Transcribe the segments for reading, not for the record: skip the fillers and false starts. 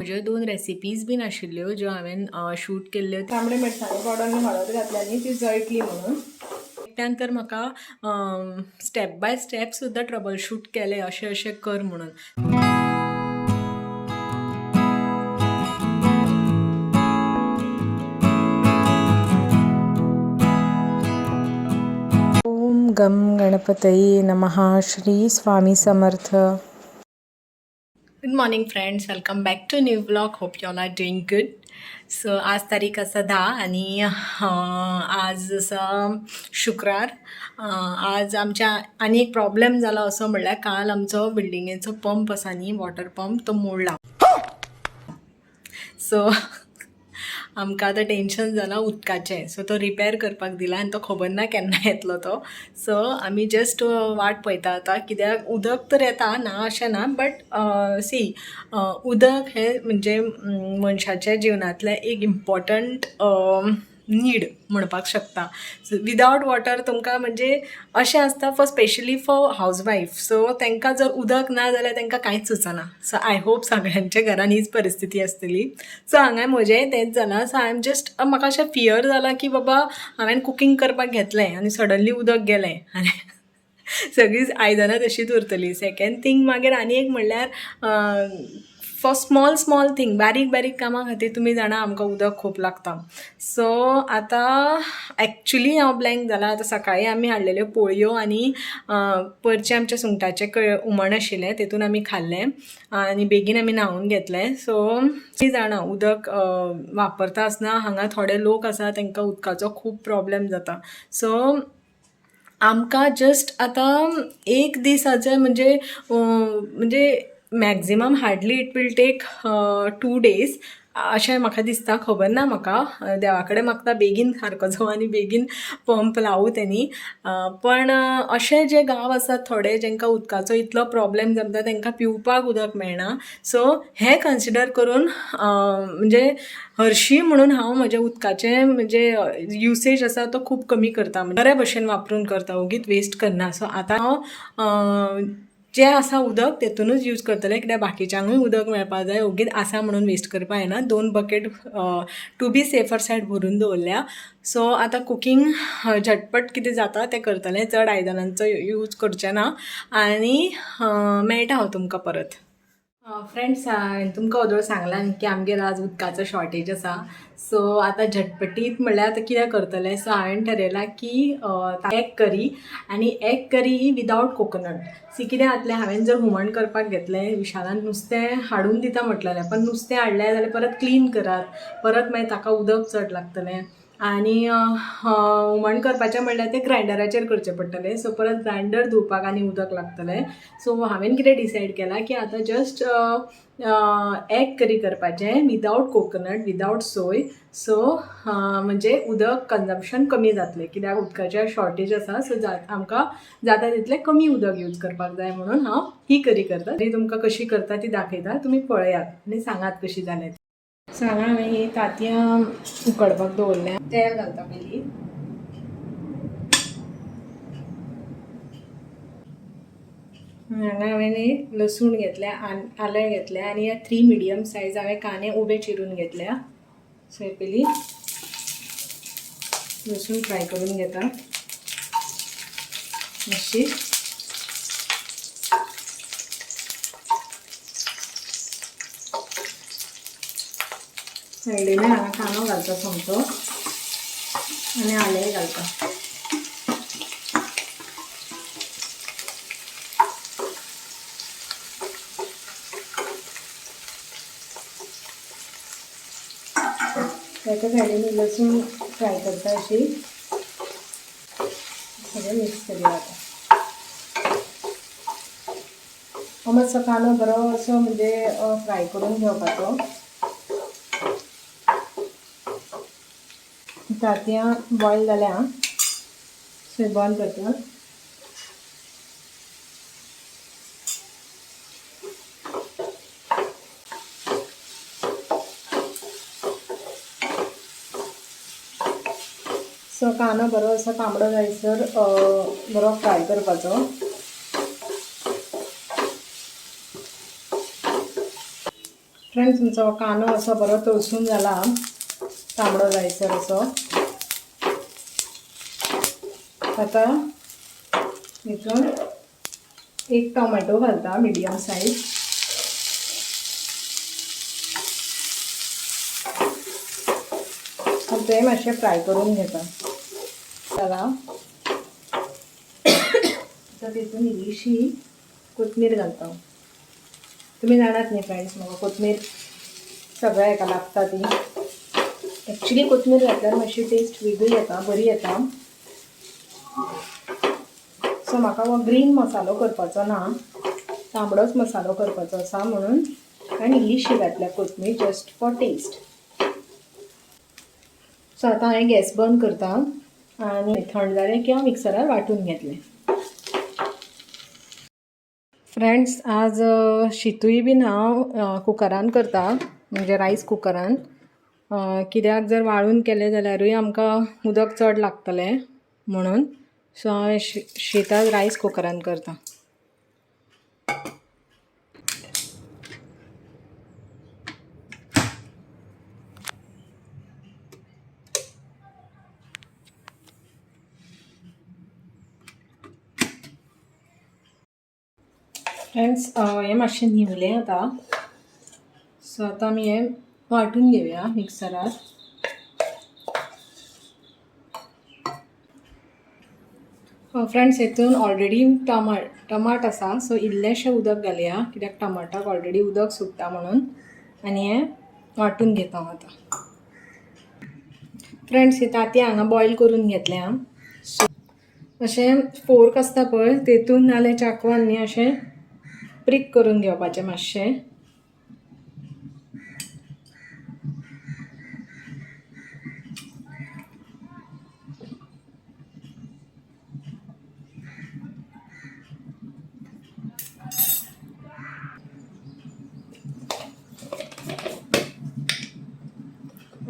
म्हज्यो दोन रेसिपीज बीन आशिल्ल्यो ज्यो हांवें शूट केल्ल्यो. तांबडे मिरसांगे पावडर आनी हळद घातल्या न्ही, ती जळटली म्हणून. एकट्यान तर म्हाका स्टेप बाय स्टेप सुद्दां ट्रबल शूट केलें, अशें अशें कर म्हणून. ओम गम गणपतये नमः. Shri Swami Samarth. Good morning friends, welcome back to new blog. Hope you all are doing good. So आज तारीख आसा 10 आनी आज आसा शुक्रार. आज आमच्या आनी एक प्रॉब्लेम जाला असो म्हणल्यार काल आमचो बिल्डिंगेचो पंप आसा न्ही, वॉटर पंप, तो मोडला. सो आमकां आतां टेंशन जालां उदकाचें. सो तो रिपेर करपाक दिला आनी तो खबर ना केन्ना येतलो तो. सो आमी जस्ट वाट पळयता आतां, कित्याक उदक तर येता ना अशें ना, बट सी, उदक हें म्हणजे मनशाच्या जिवनांतलें एक इम्पॉर्टंट नीड म्हणपाक शकता. विदावट वॉटर तुमकां म्हणजे अशें आसता, for specially for housewife. So तांकां जर उदक ना जाल्यार तांकां कांयच सुचना. सो I hope सगळ्यांच्या घरान हीच परिस्थिती आसतली. सो हांगाय म्हजेंय तेंच जालां. सो I am just, म्हाका अशें फियर जाला की बाबा हांवें कुकींग करपाक घेतलें आनी सडनली उदक गेलें आनी सगळींच आयदनां तशींच उरतलीं. सेकेंड थींग मागीर आनी एक म्हणल्यार फॉर स्मॉल स्मॉल थींग, बारीक बारीक कामां खातीर तुमी जाणा आमकां उदक खूब लागता. सो आतां एक्चुली हांव ब्लँक जालां. आतां सकाळीं आमी हाडलेल्यो पोळयो आनी परचें आमच्या सुंगटाचें हुमण आशिल्लें, तेतून आमी खाल्लें आनी बेगीन आमी न्हांवून घेतलें. सो ती जाणा उदक वापरता आसतना हांगा थोडे लोक आसा तांकां उदकाचो खूब प्रॉब्लेम जाता. सो आमकां जस्ट आतां एक दिसाचें म्हणजे म्हणजे maximum hardly it will take 2 days अशें म्हाका दिसता. खबर ना म्हाका, देवा कडेन मागता बेगीन सारको जावं आनी बेगीन पंप लावूं तेणी. पण अशे जे गांव आसात थोडे जांकां उदकाचो इतलो प्रॉब्लेम जाता, तांकां पिवपाक उदक मेळना. सो हें कन्सिडर करून म्हणजे हरशीं म्हणून हांव म्हज्या उदकाचें म्हणजे युसेज आसा तो खूब कमी करता, बरे भशेन वापरून करता, ओगीच वेस्ट करना. सो आतां हांव जें आसा उदक तेतुनूच यूज करतलें, कित्याक बाकीच्यांकूय उदक मेळपा जाय. ओगीच आसा म्हणून वेस्ट करपा जायना. 2 bucket to be safer side भरून दवरल्या. सो आतां कुकींग झटपट कितें जाता तें करतलें, चड आयदनांचो यूज करचें ना. आनी मेळटा हांव तुमकां परत. फ्रेंड्स, हांवें तुमकां वोदोळ सांगलां न्ही की आमगेर आज उदकाचो शॉर्टेज आसा. सो आतां झटपटीत म्हणल्यार आतां कितें करतलें. सो हांवें ठरयलां की एग करी, आनी एग करी ही विदावट कोकोनट. सी कितें जातलें, हांवें जर हुमण करपाक घेतलें, विशालान नुस्तें हाडून दिता म्हटलेलें, पण नुस्तें हाडलें जाल्यार परत क्लीन करात, परत मागीर ताका उदक चड लागतलें. आनी हुमण करपाचें म्हणल्यार तें ग्रायंडराचेर करचें पडटलें. सो परत ग्रायंडर धुवपाक आनी उदक लागतलें. सो हांवें कितें डिसायड केलां की आतां जस्ट एग करी करपाचें विदावट कोकोनट, विदावट सोय. सो म्हणजे उदक कन्जम्पशन कमी जातलें, कित्याक उदकाचें शॉर्टेज आसा. सो आमकां जाता तितलें कमी उदक यूज करपाक जाय म्हणून हांव ही करी करता. ती तुमकां कशी करता ती दाखयता, तुमी पळयात आनी सांगात कशी जाल्या. सो हांगा हांवें ही तांतयां उकडपाक दवरल्या. तेल घालता पयलीं. हांगा हांवें न्ही लसूण घेतल्या, आलें घेतलें आनी हे 3 मिडियम सायज हांवें कांदे उबे चिरून घेतल्या. सो हे पयलीं लसूण फ्राय करून घेता मातशी. सायडीन हांगा कांदो घालता सोमतो आनी आलेंय घालता. ताका सायडीन लसूण फ्राय करता अशी, सगळें मिक्स करूया आतां. हो मातसो कांदो बरो असो म्हणजे फ्राय करून घेवपाचो. तांतयां बॉयल जाल्या, सो बंद करता. सो कांदो बरो असो तांबडो जायसर बरो फ्राय करपाचो. फ्रेंड्स, तुमचो कांदो असो बरो तळसून जाला, तांबडो जायसर असो. आतां हितून एक टोमॅटो घालता, मिडियम सायज. ते मातशें फ्राय करून घेता. चला, आतां तितून इल्लीशी कोथमीर घालता. तुमी जाणात न्ही फ्रेंड्स, म्हाका कोथमीर सगळ्या हेका लागता ती. एक्चुली कोथमीर घातल्यार मातशी टेस्ट वेगळी येता, बरी येता. सो म्हाका हो ग्रीन मसालो करपाचो ना, तांबडोच मसालो करपाचो आसा, म्हणून आनी इल्लीशी घातल्या कोथमीर, जस्ट फॉर टेस्ट. सो आतां हांवें गॅस बंद करता आनी थंड जालें की हांव मिक्सरार वांटून घेतलें. फ्रेंड्स, आज शितूय बीन हांव कुकरान करता, म्हणजे रायस कुकरान. कित्याक जर वाळून केलें जाल्यारूय आमकां उदक चड लागतलें म्हणून. सो हांव शीत रायस कुकरान करता. फ्रेंड्स, हें मातशें न्हिवलें आतां. सो आतां आमी हें वांटून घेवया मिक्सरार. फ्रेंड्स, हितून ऑलरेडी टमाट आसा, सो इल्लेंशें उदक घालया, कित्याक टमाटाक ऑलरेडी उदक सुट्टा म्हणून. आनी हें वांटून घेता हांव आतां. फ्रेंड्स, ही तांतयां हांगा बॉयल करून घेतल्या. सो अशें फोर्क आसता पळय, तेतून नाल्यार चाकवान न्ही अशें प्रीक करून घेवपाचें मातशें.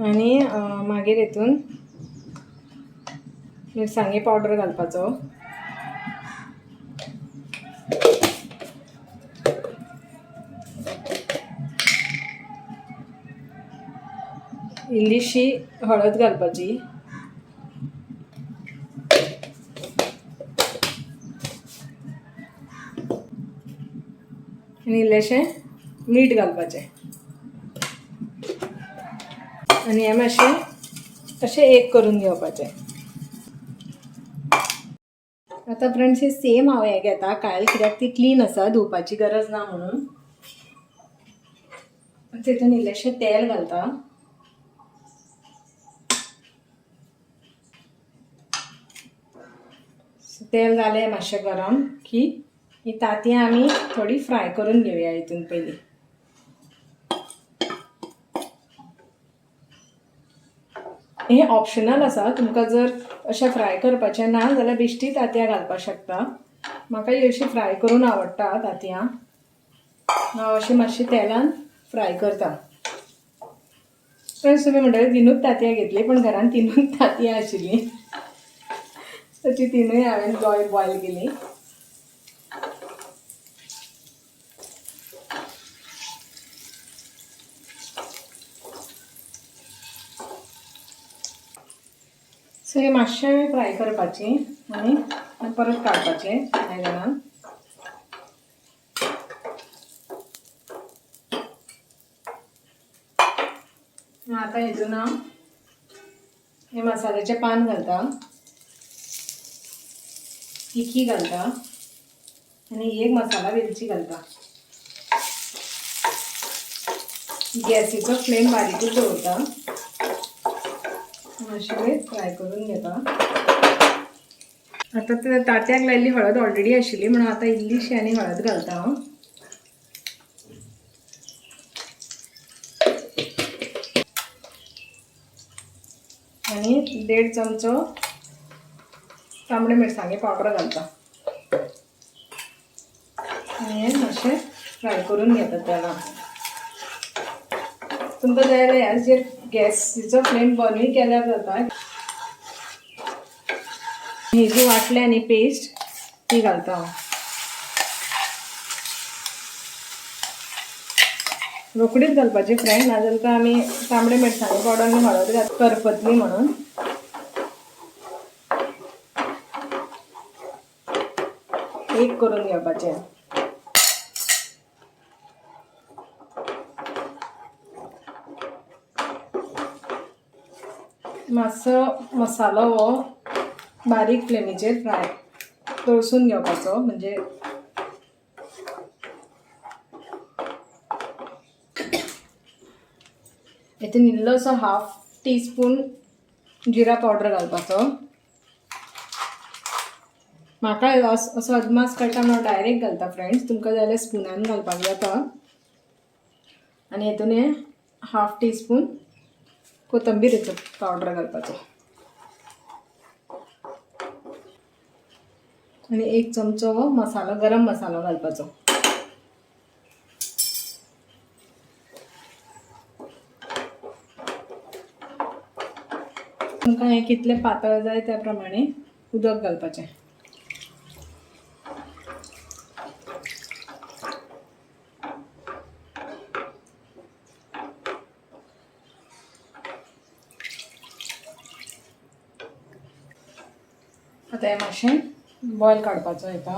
आनी मागीर हितून मिरसांगे पावडर घालपाचो. इल्लीशी हळद घालपाची. आनी इल्लेशें मीठ घालपाचें. आनी हें मातशें अशें एक करून घेवपाचें. आतां फ्रेंड्स, हे सेम हांव हें घेता कायल, कित्याक ती क्लीन आसा, धुवपाची गरज ना म्हणून. तितून इल्लेशें तेल घालता. तेल जालें मातशें गरम की ही तांतयां आमी थोडी फ्राय करून घेवया हितून पयलीं. हें ऑप्शनल आसा, तुमकां जर अशें फ्राय करपाचें ना जाल्यार बेश्टी तांतयां घालपाक शकता. म्हाका ही अशी फ्राय करून आवडटा तांतयां. हांव अशी मातशी तेलान फ्राय करता. फ्रेंड्स, तुमी म्हणटले तिनूच तांतयां घेतली, पण घरान तिनूच तांतयां आशिल्लीं, तशी तिनूय हांवें बॉयल केली. सो हे मातशें फ्राय करपाची आनी परत काडपाचें आयदनान. आतां हितून हांव हे मसाल्याचें पान घालता, तिखी घालता आनी एक मसाला वेलची घालता. गॅसीचो फ्लेम बारीकूच दवरता. मातशें फ्राय करून घेता. आतां ते तांतयांक लायिल्ली हळद ऑलरेडी आशिल्ली म्हणून आतां इल्लीशी आनी हळद घालता हांव. आनी 1.5 चमचो तांबडे मिरसांगे पावडर घालता. आनी हें मातशें फ्राय करून घेता तेलान. तुमकां जाय जाल्यार ह्याचेर गॅसीचो फ्लेम बंदूय केल्यार जाता. ही जी वांटल्या न्ही पेस्ट, ती घालता हांव. रोखडीच घालपाची फ्रेंड, नाजाल्यार तर आमी तांबडे मिरसांगे पावडर आनी हळद घाल करपतली म्हणून. एक करून घेवपाचें. मातसो मसालो हो बारीक फ्लेमीचेर फ्राय तळसून घेवपाचो, म्हणजे हेतून इल्लोसो हाफ टी स्पून जिरा पावडर घालपाचो. म्हाका असो अदमास कळटा म्हणून डायरेक्ट घालता फ्रेंड्स, तुमकां जाल्यार स्पुनान घालपाक जाता. आनी हेतून हें हाफ टी स्पून कोथंबीरेचो पावडर घालपाचो आनी एक चमचो हो मसालो, गरम मसालो घालपाचो. तुमकां हें कितलें पातळ जाय त्या प्रमाणे उदक घालपाचें. आतां हें मातशें बॉयल काडपाचो हेका.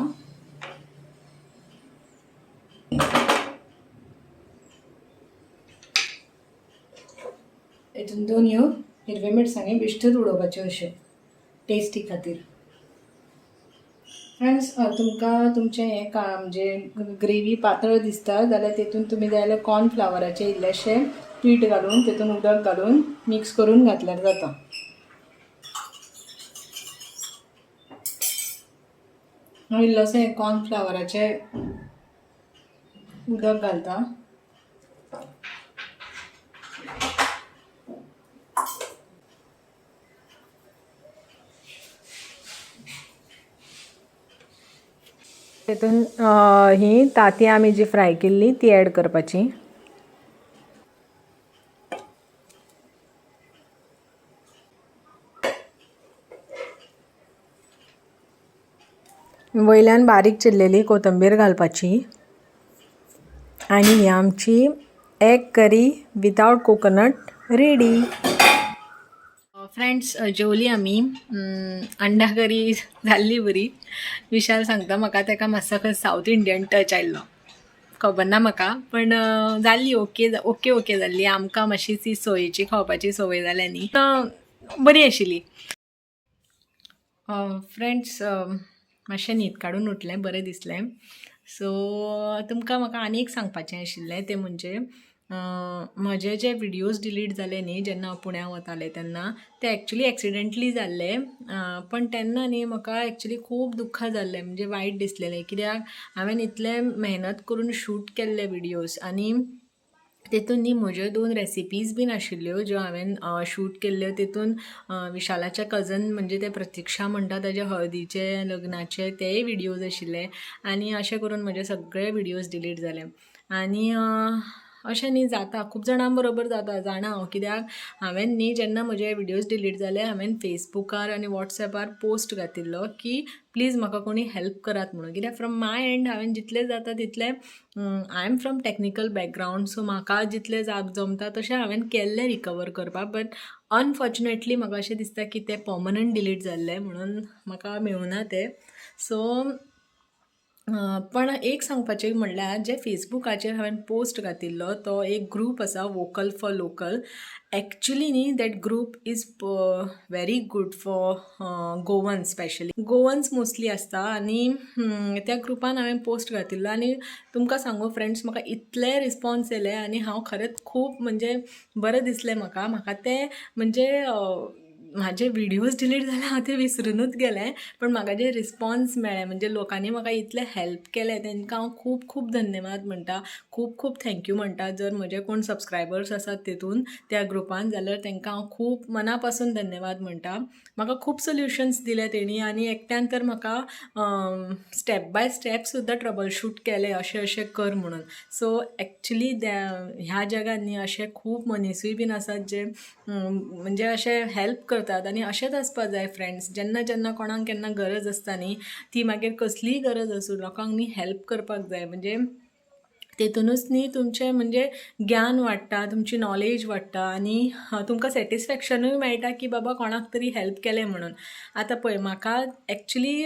हेतून दोन ह्यो हिरवे मिरसांगे बेश्ट्योच उडोवपाच्यो अश्यो टेस्टी खातीर. फ्रेंड्स, तुमकां तुमचें हें का म्हणजे ग्रेवी पातळ दिसता जाल्यार तेतून तुमी जाय जाल्यार कॉर्नफ्लावराचें इल्लेशें पीठ घालून तेतून उदक घालून मिक्स करून घातल्यार जाता. हांव इल्लोसो कॉर्नफ्लावराचें उदक घालता. तेतून ही तांतयां आमी जी फ्राय केल्ली ती एड करपाची. वयल्यान बारीक चिरलेली कोथंबीर घालपाची आनी ही आमची egg curry without coconut ready. Friends, जेवली आमी. अंडा करी जाल्ली बरी. विशाल सांगता म्हाका ताका मातसो खंय सावथ इंडियन टच आयल्लो, खबर ना म्हाका, पण जाल्ली ओके ओके ओके जाल्ली. आमकां मातशी ती सोयेची खावपाची संवय जाल्या न्ही, बरी आशिल्ली. फ्रेंड्स, मातशें न्हीद काडून उठलें, बरें दिसलें. सो तुमकां म्हाका आनी एक सांगपाचें आशिल्लें, तें म्हणजे म्हजे जे विडियोज डिलीट जाले न्ही जेन्ना हांव पुण्या वतालें तेन्ना, ते एक्चुली एक्सिडेंटली जाल्ले. पण तेन्ना न्ही म्हाका एक्चुली खूब दुख्ख जाल्लें, म्हणजे वायट दिसलेलें, कित्याक हांवें इतलें मेहनत करून शूट केल्ले विडियोज आनी तेतून न्ही म्हज्यो दोन रेसिपीज बीन आशिल्ल्यो ज्यो हांवें शूट केल्ल्यो. तेतून विशालाच्या कजन म्हणजे ते प्रतिक्षा म्हणटा ताजे हळदीचे लग्नाचे तेय विडियोज आशिल्ले आनी अशें करून म्हजे सगळे विडियोज डिलीट जाले. आनी अशें न्ही जाता, खूब जाणां बरोबर जाता, जाणा हांव, कित्याक हांवें न्ही जेन्ना म्हजे विडियोज डिलीट जाले हांवें फेसबुकार आनी वॉट्सएपार पोस्ट घातिल्लो की प्लीज म्हाका कोणी हेल्प करात म्हणून, कित्याक फ्रॉम my and हांवें जितलें जाता तितलें, I am from technical background, so म्हाका जितलें जमता तशें हांवें केल्लें रिकवर करपाक. बट अनफॉर्चुनेटली म्हाका अशें दिसता की तें पर्मनंट डिलीट जाल्लें म्हणून म्हाका मेळुना तें. सो पण एक सांगपाचें म्हणल्यार जे फेसबुकाचेर हांवें पोस्ट घातिल्लो तो एक ग्रूप आसा वोकल फॉर लोकल. एक्चुली न्ही that group is very good for Goans, specially Goans mostly आसता. आनी त्या ग्रुपान हांवें पोस्ट घातिल्लो आनी तुमकां सांगू फ्रेंड्स, म्हाका इतले रिस्पोन्स येयले आनी हांव खरेंच खूब म्हणजे बरें दिसलें म्हाका. म्हाका तें म्हणजे म्हाजे विडियोज डिलीट जाले हांव ते विसरुनूच गेलें, पण म्हाका जे रिस्पोन्स मेळ्ळे म्हणजे लोकांनी म्हाका इतलें हेल्प केलें, तांकां हांव खूब खूब धन्यवाद म्हणटा, खूब खूब thank you म्हणटा. जर म्हजे कोण सबस्क्रायबर्स आसात तेतून त्या ग्रुपान जाल्यार तांकां हांव खूब मना पासून धन्यवाद म्हणटा. म्हाका खूब सोल्युशन्स दिले तेणी आनी एकट्यान तर म्हाका स्टेप बाय स्टेप सुद्दां ट्रबल शूट केलें, अशें अशें कर म्हणून. सो एक्चुली ह्या जगान न्ही अशे खूब मनीसूय बीन आसात जे म्हणजे अशे हेल्प करतात आनी अशेंच आसपा जाय फ्रेंड्स. जेन्ना जेन्ना कोणाक केन्ना गरज आसता न्ही, ती मागीर कसलीय गरज आसूं, लोकांक न्ही हेल्प करपाक जाय. म्हणजे तेतूनच न्ही तुमचें म्हणजे ज्ञान वाडटा, तुमची नॉलेज वाडटा आनी तुमकां सॅटिस्फॅक्शनूय मेळटा की बाबा कोणाक तरी हेल्प केलें म्हणून. आतां पळय म्हाका एक्चुली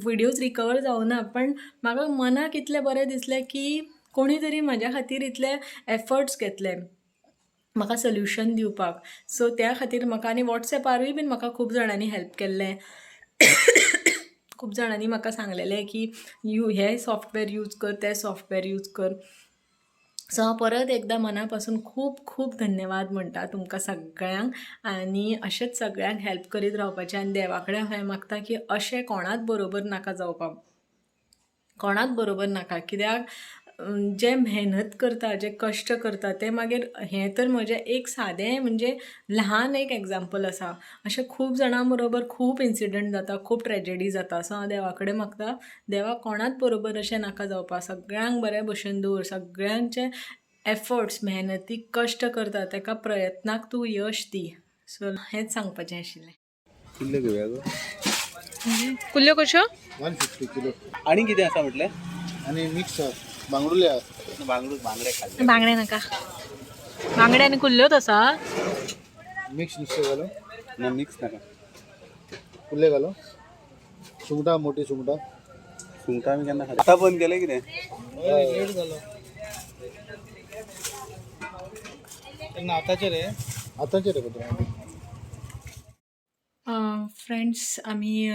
विडियोज रिकवर जावना, पण म्हाका मनाक इतलें बरें दिसलें की कोणी तरी म्हाज्या खातीर इतले एफर्ट्स घेतले म्हाका सोल्युशन दिवपाक. सो त्या खातीर म्हाका आनी वॉट्सॅपारूय बीन म्हाका खूब जाणांनी हेल्प केल्लें. खूब जाणांनी म्हाका सांगलेलें की you हें सॉफ्टवेअर यूज कर, तें सॉफ्टवेअर यूज कर. सो हांव परत एकदां मना पासून खूब खूब धन्यवाद म्हणटा तुमकां सगळ्यांक आनी अशेंच सगळ्यांक हेल्प करीत रावपाचें आनी देवा कडेन हांवें मागता की अशें कोणाच बरोबर नाका जावपाक, कोणाच बरोबर नाका. कित्याक जे मेहनत करता, जे कश्ट करता ते मागीर, हें तर म्हजें एक सादें म्हणजे ल्हान एक एग्जाम्पल आसा. अशें खूब जाणां बरोबर खूब इन्सिडंट जाता, खूब ट्रेजडी जाता. सो हांव देवा कडेन मागता, देवा कोणाच बरोबर अशें नाका जावपाक, सगळ्यांक बऱ्या भशेन दवर, सगळ्यांचे एफर्ट्स मेहनती कश्ट करता ताका प्रयत्नाक तूं यश दी. सो हेंच सांगपाचें आशिल्लें. किल्ले घेवया गो. कुल्ल्यो कश्यो? 150 किलो. आणि कितें आसा म्हटलें? आणि मिक्स बांगडुले आसा. बांगडू, बांगडे खाल्ले. बांगडे नाका, बांगडे आनी कुल्ल्योच आसा. मिक्स नुस्तें घालू? ना, मिक्स नाका. कुल्ले घालू, सुंगटां, मोठी सुंगटां. सुंगटां आमी केन्ना खाता? आतां बंद केलें कितें? लेट जालो. आतांचे रे, आतांचे रे पत्र. फ्रेंड्स, आमी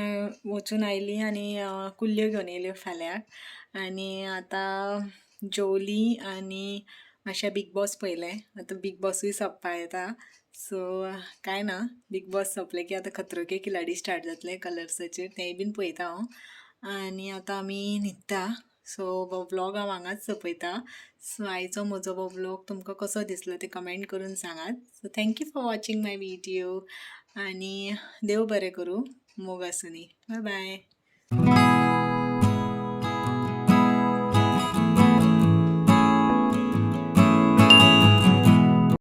वचून आयलीं आनी कुल्ल्यो घेवन येयल्यो फाल्यांक आनी आतां जेवलीं आनी मातशें बीग बॉस पळयलें. आतां बीग बॉसूय सोंपपा येता, सो कांय ना, बीग बॉस सोंपलें की आतां खतरो के खिलाडी स्टार्ट जातलें कलर्साचेर, तेंय बीन पळयता हांव. आनी आतां आमी न्हिदता. सो हो व्लॉग हांव हांगाच सोंपयता. सो आयचो म्हजो हो व्लॉग तुमकां कसो दिसलो तें कमेंट करून सांगात. So thank you for watching my video आनी देव बरें करूं, मोग आसुनी, बाय बाय.